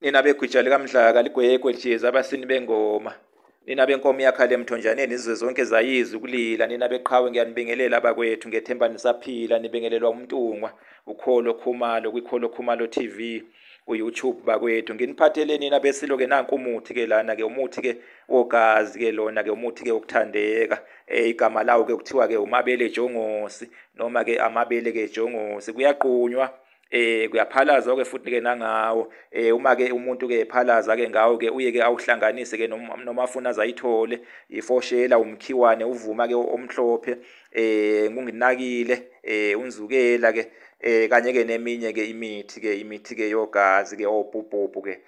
Nina begwija likaMdlaka ligwegwe lijezi abasini bengoma. Nina benkomo yakhala emthonjaneni izizwe zonke zayizwa ukulila. Nina beqhawe ngiyanibingelela bakwethu ngethemba nisaphila, nibingelelwa uMntungwa uKholo Khumalo kwiKholo Khumalo TV ku-YouTube bakwethu. Nginiphathele nina besilo ke nanku umuthi ke lana ke, umuthi ke wogazi ke lona ke, umuthi ke wokuthandeka. Igama lawo ke kuthiwa ke umabele jongosi noma ke amabele ke jongosi. Kuyaqunywa, kuyaphalazwa ke futhi ke nangawo. Uma ke umuntu ke ephalaza ke ngawo ke uye ke awuhlanganise ke noma afuna azayithole ifoshela, umkhiwane, uvuma ke omhlophe, ngunginakile, unzukela ke, kanye ke neminye ke imithi ke, imithi ke yogazi ke, obhubhubhu ke,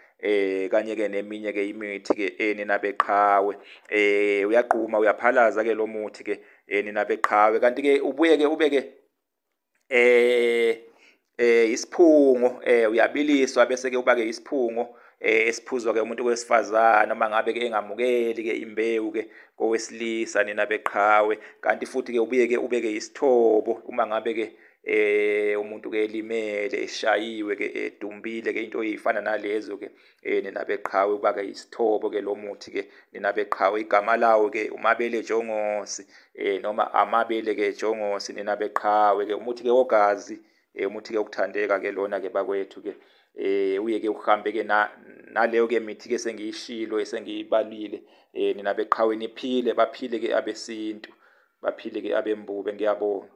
kanye ke neminye ke imithi ke, nina beqhawe. Uyaqhuma uyaphalaza ke lo muthi ke, nina beqhawe. Kanti ke ubuye ke ube ke isiphungo, uyabiliswa bese ke uba ke isiphungo esiphuzwa ke umuntu wesifazana uma ngabe ke engamukeli ke imbewu ke kowesilisa, nina beqhawe. Kanti futhi ke ubuye ke ube ke isithobo uma ngabe ke umuntu ke elimele, eshayiwe ke, edumbile ke, into ezifana nalezo ke, nina beqhawe, uba ke isithobo ke lo muthi ke, nina beqhawe. Igama lawo ke umabele jongosi, noma amabele ke jongosi, nina beqhawe ke. Umuthi ke wogazi, umuthi ke ukuthandeka ke lona ke bakwethu ke. Uye ke uhambe ke naleyo ke mithi ke sengiyishilo, esengiyibalile, nina beqhawe. Niphile, baphile ke abesintu, baphile ke abembube. Ngiyabonga.